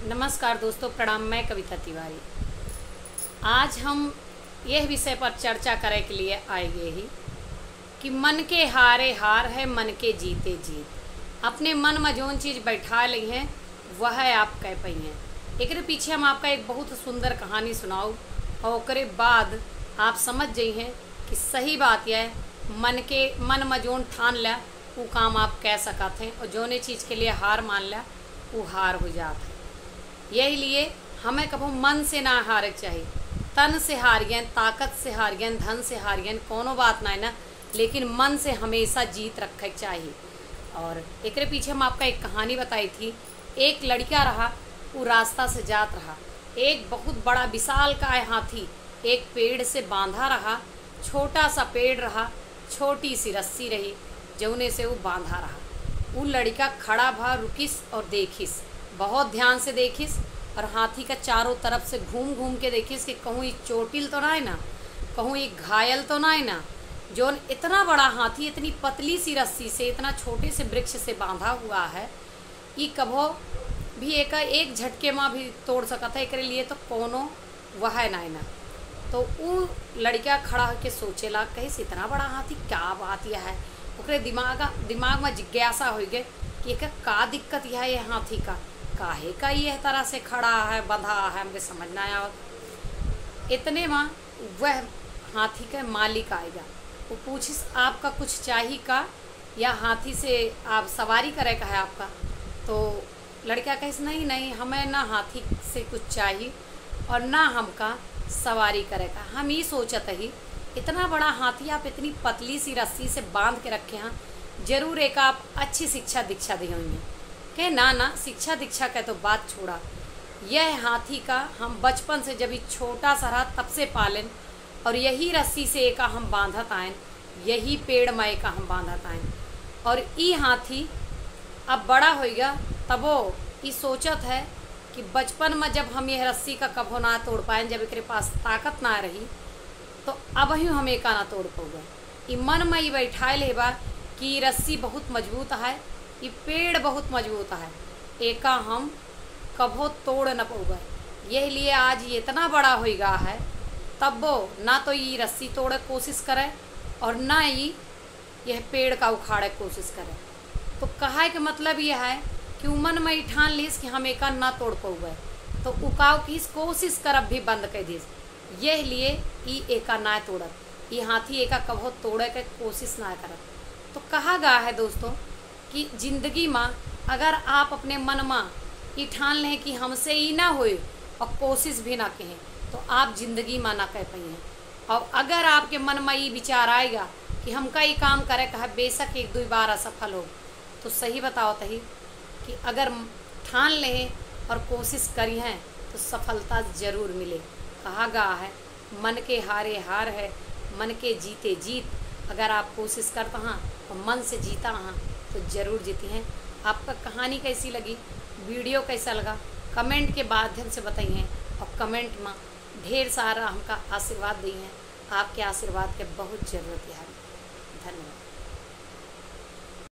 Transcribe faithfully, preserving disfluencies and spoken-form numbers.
नमस्कार दोस्तों, प्रणाम। मैं कविता तिवारी। आज हम यह विषय पर चर्चा करे के लिए आए गए ही कि मन के हारे हार है, मन के जीते जीत। अपने मन में जौन चीज बैठा लइहें, वह आप कह पइहें। एकरे पीछे हम आपका एक बहुत सुंदर कहानी सुनाउब और ओकरे बाद आप समझ जइहें कि सही बात यह है, मन के, मन में जौन ठान ल्या, उ काम आप कह सकत हैं, और जौने चीज के लिए हार मान ल्या, उ हार हो जात है। यही लिए हमें कभो मन से ना हारे के चाही। तन से हारियन, ताकत से हारियन, धन से हारियन, कोनो बात ना ना, लेकिन मन से हमेशा जीत रखे के चाही। और एकरे पीछे हम आपका एक कहानी बताई थी। एक लड़का रहा, उ रास्ता से जात रहा। एक बहुत बड़ा विशालकाय हाथी एक पेड़ से बांधा रहा। छोटा सा पेड़ रहा, छोटी सी रस्सी रही, जौने से उ बांधा रहा। उ लड़का खड़ा भा रुकिस और देखिस, बहुत ध्यान से देखिस और हाथी का चारों तरफ से घूम घूम के देखिस कि कहूँ ई चोटिल तो ना है ना, कहूँ ई घायल तो ना है ना। जौन इतना बड़ा हाथी इतनी पतली सी रस्सी से, इतना छोटे से वृक्ष से बांधा हुआ है, ई कभो भी एका एक झटके मा भी तोड़ सकत है, एकरे लिए तो कोनो वह ना है ना। तो उ लड़का खड़ा होके सोचेला, कहिस, "इतना बड़ा हाथी, क्या बात यह है?" ओकरे दिमाग, दिमाग मा जिज्ञासा होइ गए कि एका का दिक्कत यह है, ये हाथी का, काहे का ये तरह से खड़ा है, बंधा है, हमके समझ ना आवत। इतने मा वह हाथी के मालिक आएगा, वो पूछिस, "आपका कुछ चाही का?" या हाथी से आप सवारी करे का है आपका? तो लड़का कहिस, "नहीं, नहीं, हमें ना हाथी से कुछ चाही और ना हमका सवारी करे का। हम ई सोचत ही, इतना बड़ा हाथी आप इतनी पतली सी रस्सी से बांध के रखे हैं, जरूर एक आप अच्छी शिक्षा दीक्षा दी होंगी।" कहे, "ना, ना, शिक्षा दीक्षा का तो बात छोड़ा। यह हाथी का हम बचपन से, जब ई छोटा सा रहा, तब से पालेन और यही रस्सी से एका हम बांधत आएन।" यही पेड़ मा एका हम बांधत आएन। और ई हाथी अब बड़ा होइगा, तबो ई सोचत है कि बचपन मा जब हम यह रस्सी का कभो ना तोड़ पाएन, जब एकरे पास ताकत ना रही, तो अबहियों हम एका ना तोड़ पउबे। ई मन मा ई बैठाए लेबा कि ई रस्सी बहुत मजबूत है, ई पेड़ बहुत मजबूत है, एका हम कभो तोड़ न पउबे। यह लिए आज ये इतना बड़ा होइगा है, तब्बो ना तो ई रस्सी तोड़े कोशिश करे और ना ई यह पेड़ का उखाड़े कोशिश करे। तो कहे के मतलब यह है कि उ मन मा ई ठान लिहिस कि हम एका ना तोड़ पउबे, तो उ काव किहिस, कोशिश करब भी बंद कर दिस। यह लिए ई एका ना तोड़त, ई हाथी एका कभो तोड़े के कोशिश ना करत। तो कहा गा है दोस्तों कि जिंदगी मा अगर आप अपने मन मा ई ठान लें कि हमसे ई ना होए और कोशिश भी ना कहें, तो आप जिंदगी मा ना कह पाइए। और अगर आपके मन मा ई विचार आएगा कि हमका ई काम करे का है, बेशक एक दुई बार असफल हो, तो सही बतावत ही कि अगर ठान लें और कोशिश करी हैं, तो सफलता जरूर मिले। कहा गा है, "मन के हारे हार है, मन के जीते जीत।" अगर आप कोशिश करता हाँ और मन से जीता हाँ, तो जरूर जीती हैं। आपका कहानी कैसी लगी, वीडियो कैसा लगा, कमेंट के माध्यम से बताइए और कमेंट मा ढेर सारा हमका आशीर्वाद दी हैं। आपके आशीर्वाद के बहुत जरूरत है। धन्यवाद।